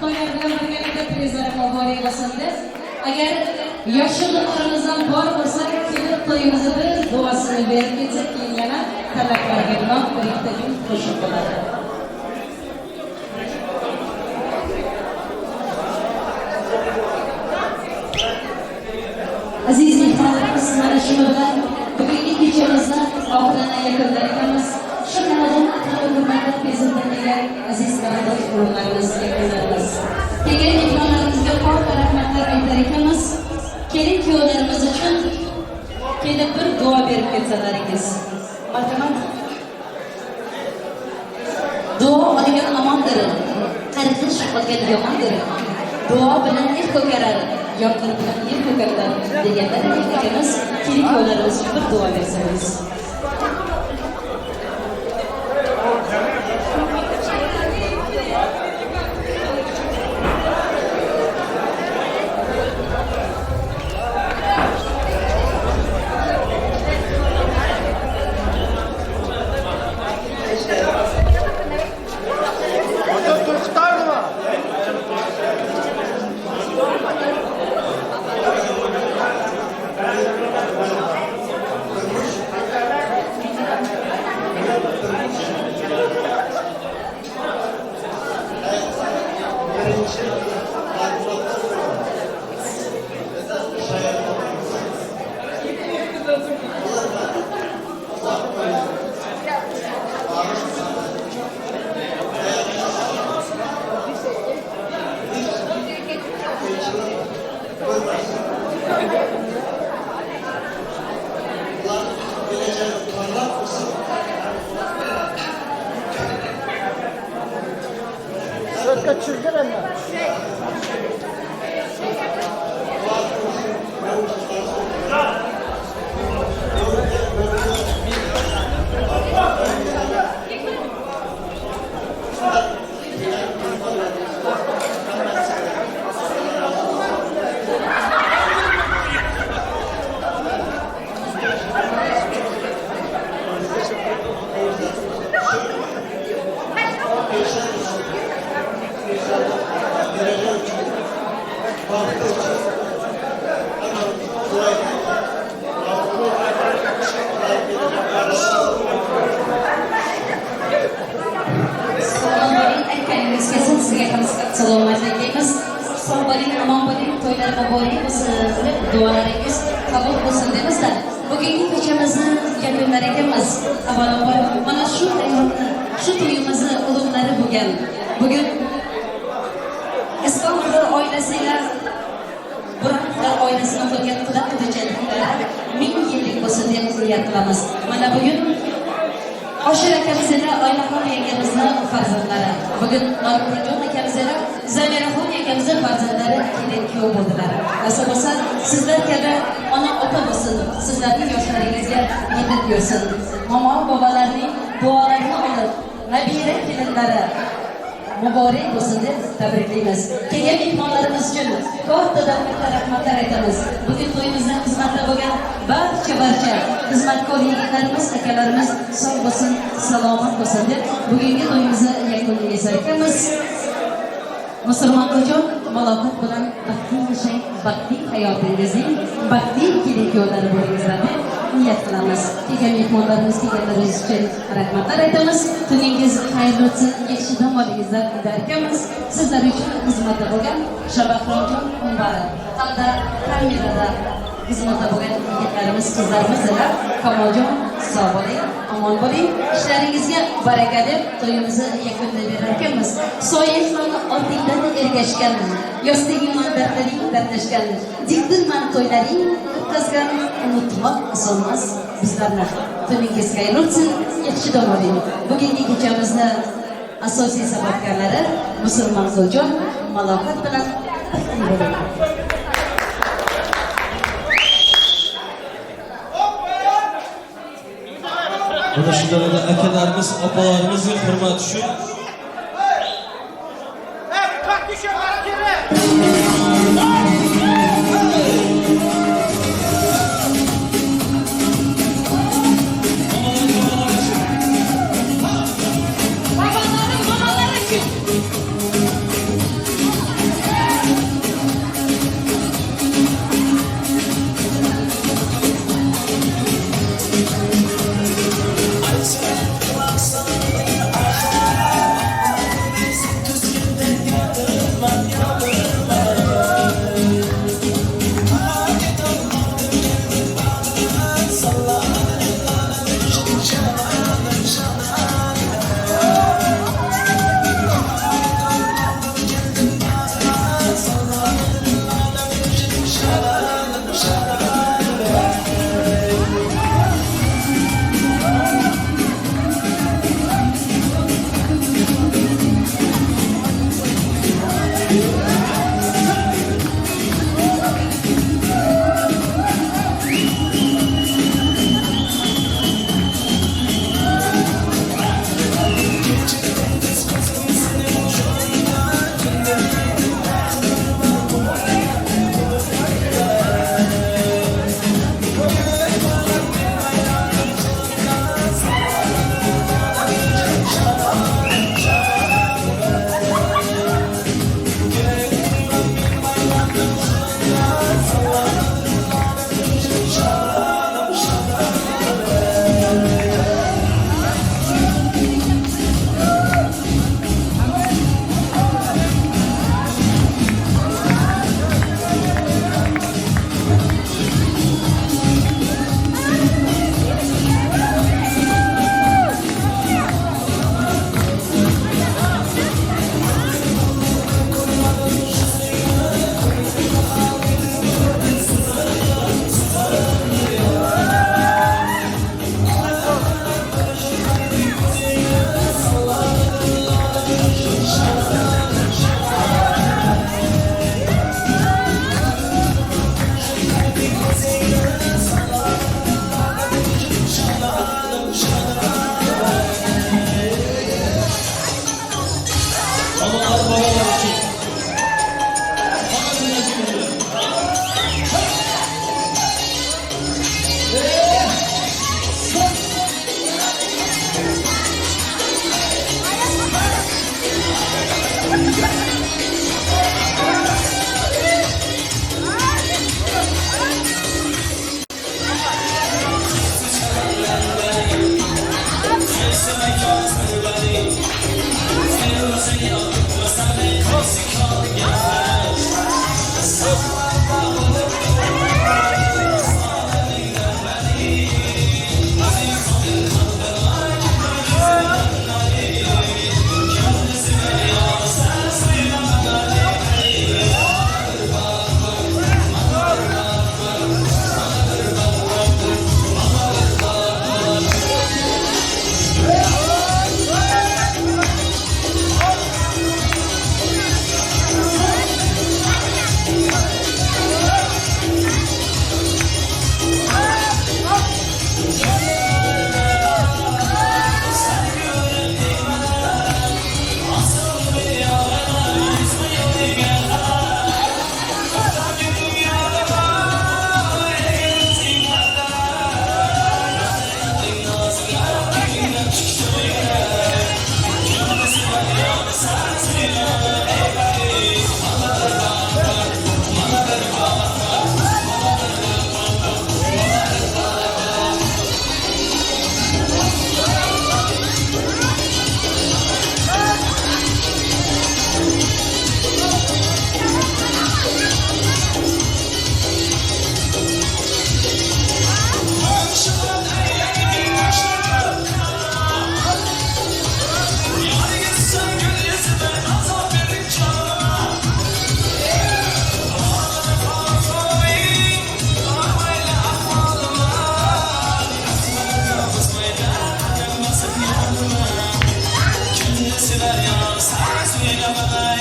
To'ylar bilan birgalikda to'yingizlar muborak bo'lsin deb. Agar yoshliklarimizdan bor bo'lsa, kelib to'yimizni bir duosini berib ketsak, keyin yana talablarga bilan bir ikkita kun qo'shib bo'ladi. Aziz mehmonlarimiz, mana shu bilan bugungi kechamizni oxirini yakunlar ekanmiz. Shu xonadon hurmatli prezidentlarga, aziz qarindosh urug'larimiz, yaqinlarimiz. Kelgan mehmonlarimizga katta rahmatlar aytar ekanmiz. Kelin kuyovlarimiz uchun kelib bir duo berib ketsalaringiz. Marhamat. Duo olgan omondir, qarg'ish olgan yomondir. Duo bilan el ko'karar, yomg'ir bilan yer ko'karar deganlar akamiz, kelin kuyovlarimiz uchun bir duo bersangiz. Salomatlik deymiz. Sog' bo'ling, omon bo'ling, to'ylar muborak bo'lsin deb duolaringiz qabul bo'lsin deymizda. Bugungi kechamizni yakunlar ekanmiz. Avvalambor mana shu hayotni, shu to'yimizni ulug'lari bo'lgan. Bugun Istomovlar oilasi ila Buranovlar oilasini qilgan quda qudachiliklar 1000 yillik bo'lsin deb niyat qilamiz. Mana bugun Oshir akamiz ila Oynaxon yangamizni farzandlari, bugun Norquljon akamiz ila Zamiraxon yangamizni farzandlari kelin kuyov bo'ldilar. Nasib bo'lsa, sizlar kabi ona ota bo'lsin, sizlarning yoshlaringizga yetib yursin. Momo bobolarning duolarini olib, nabira kelinlari muborak bo'lsin deb tabriklaymiz. Kelgan mehmonlarimiz uchun kattadan katta rahmatlar aytamiz. Bugun to'yimizda xizmatda bo'lgan barcha xizmatkor yigitlarimiz, akalarimiz sog' bo'lsin, salomat bo'lsin deb bugungi to'yimizni yakunlaymiz ekanmiz. Musulmonxo'jon, maloqat bilan baxtli yashang, baxtli hayotingizning baxtli kelin kuyovlari bo'lingizlar deb niyat qilamiz. Kelgan mehmonlarimiz, kelganlaringiz uchun rahmatlar aytamiz. Tuningiz xayrli o'tsin, yaxshi dam olingizlar der ekanmiz. Sizlar uchun xizmatda bo'lgan Shabahromjon Umbarov hamda kamerada xizmatda bo'lgan yigitlarimiz, qizlarimiz ila Kamoljon, sog' bo'ling, omon bo'ling, ishlaringizga baraka deb to'yimizni yakunlab berar ekanmiz. Soyangman ortingdan ergashgan, yostigingman dardlaring dardlashgan, dikdirman to'ylaring o'tkazgan, unutmoq osonmas bizlarni. Tuningiz xayrli o'tsin, yaxshi dam oling. Bugungi kechamizni asosiy sababkorlari Musulmonxo'jon, malohat bilan baxtli bo'ling. Mana shu darajada akalarimiz, opalarimizga hurmat uchun Babalarım, mamalar için.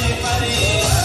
Akalarimiz.